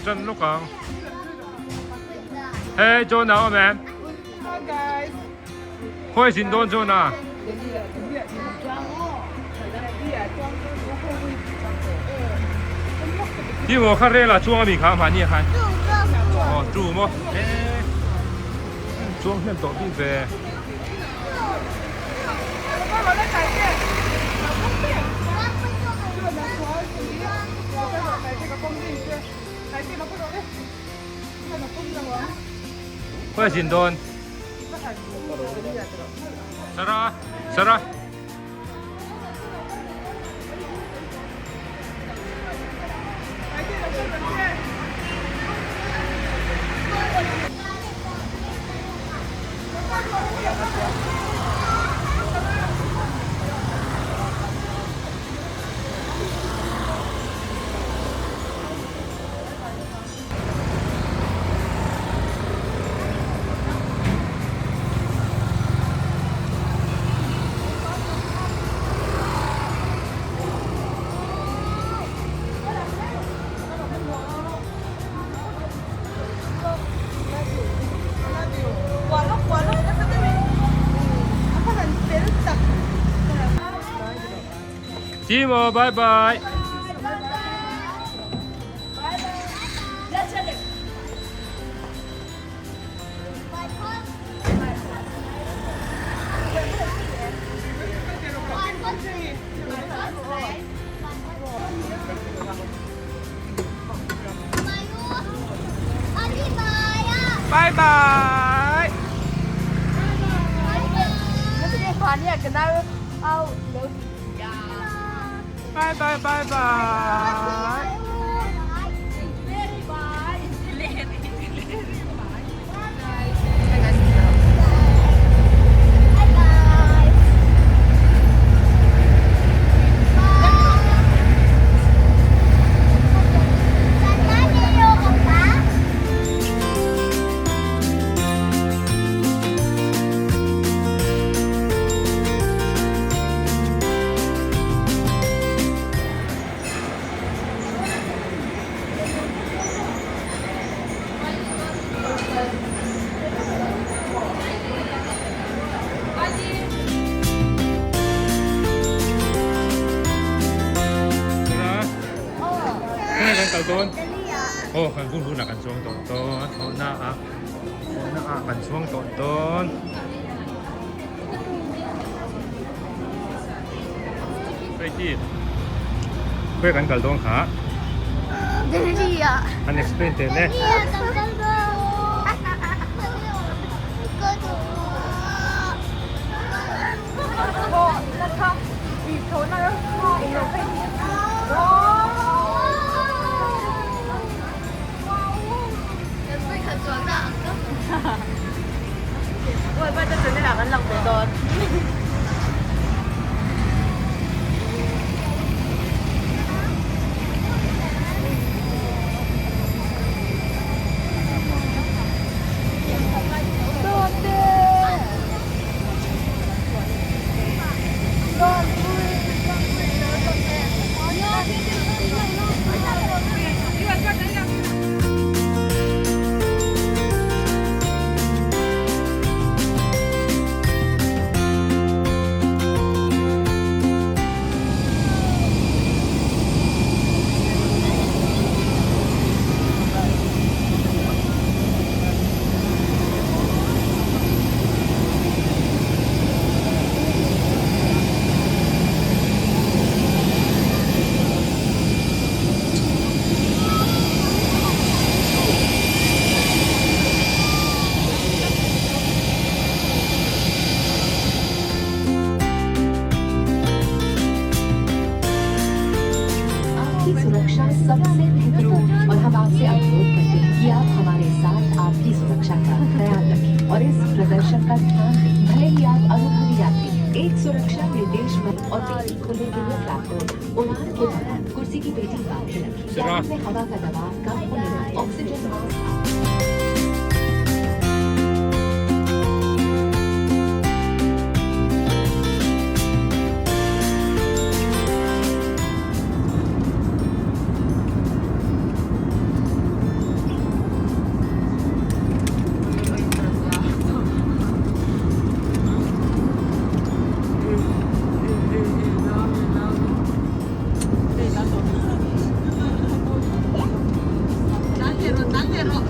Ṭan lawk ang. Hey Jonah awm em? Khawi zin dawn Jonah? Ti maw kha rel ah chuang ami kha mahni ah khan? Aw tu maw? Chuang hnem tawh bik ve. Khawi zin dawn? Sarah, Sarah. Timo, bye bye. Bye bye. Bye bye bye bye. Kan kal dawn aw kan hun hunah kan chuang tawh dawn thlawhna ah thlawhna ah kan chuang tawh dawn. Khawi kan kal dawn kha? An explain teh le. आपकी सुरक्षा सबसे महत्वपूर्ण और हम आपसे अनुरोध करते हैं कि आप हमारे साथ आपकी सुरक्षा का ख्याल रखें और इस प्रदर्शन का ध्यान दें। भले ही आप अनुभवी यात्री हैं, एक सुरक्षा निर्देश में और पेटी खोलने के लिए फ्लैप उड़ान के दौरान कुर्सी की पेटी बांधे रखें। जरा। cabin में हवा का दबाव कम होने पर oxygen mask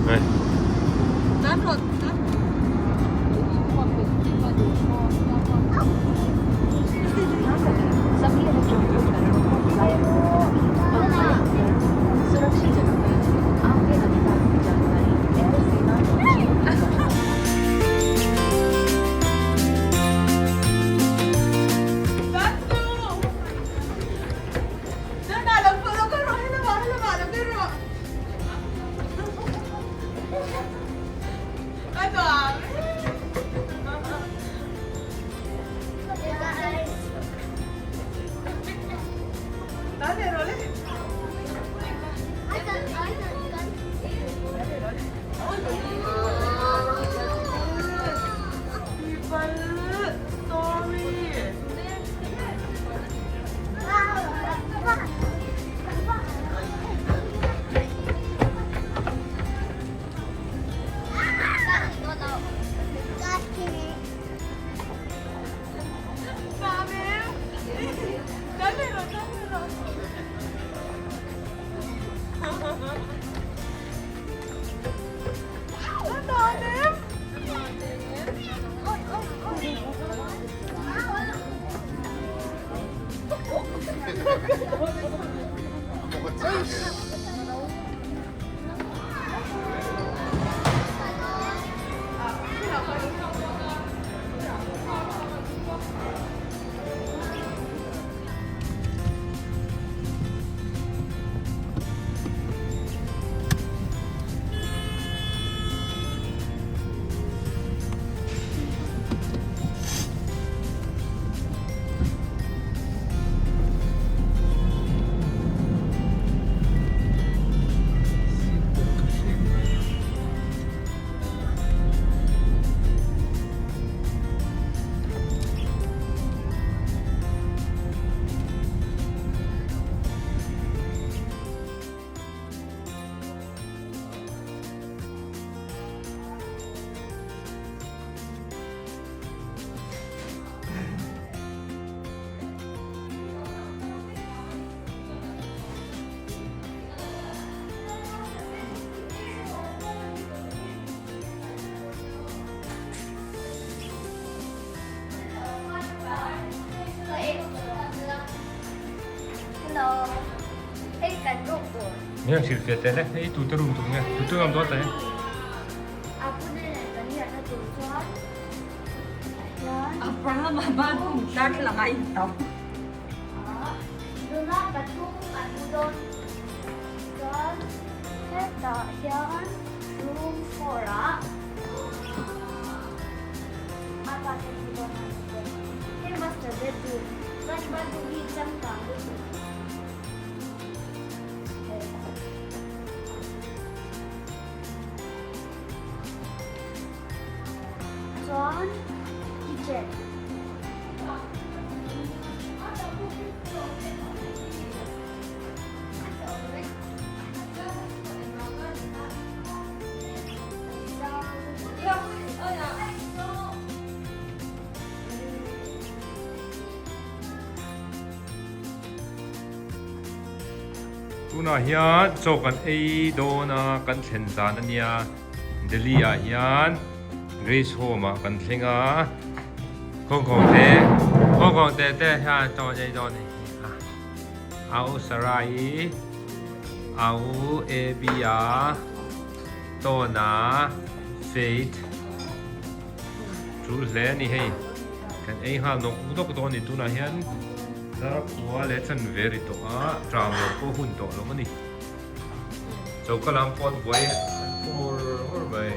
Hei. Min han hrilhfiah teh le, hei tute room tur nge, tute room dawn ta hi. Chuan kitchen. Tunah hian chaw kan ei dawn a, kan thlen zan a nia. Delhi ah hian Grace Home ah kan thleng a, Khawngkhawng te Khawngkhawng te te hian chaw an ei dawn a ni a. Au Sarai, Au Abby-a, Tawna, Faith tul hle a ni hei. Kan ei nghal nawk nawk dawn a ni tunah hian darkhua leh chanve ri tawh a, tram lo pawh hun tawh lo a ni. Choka lam pawh an buai an pawh mawr mawr mai.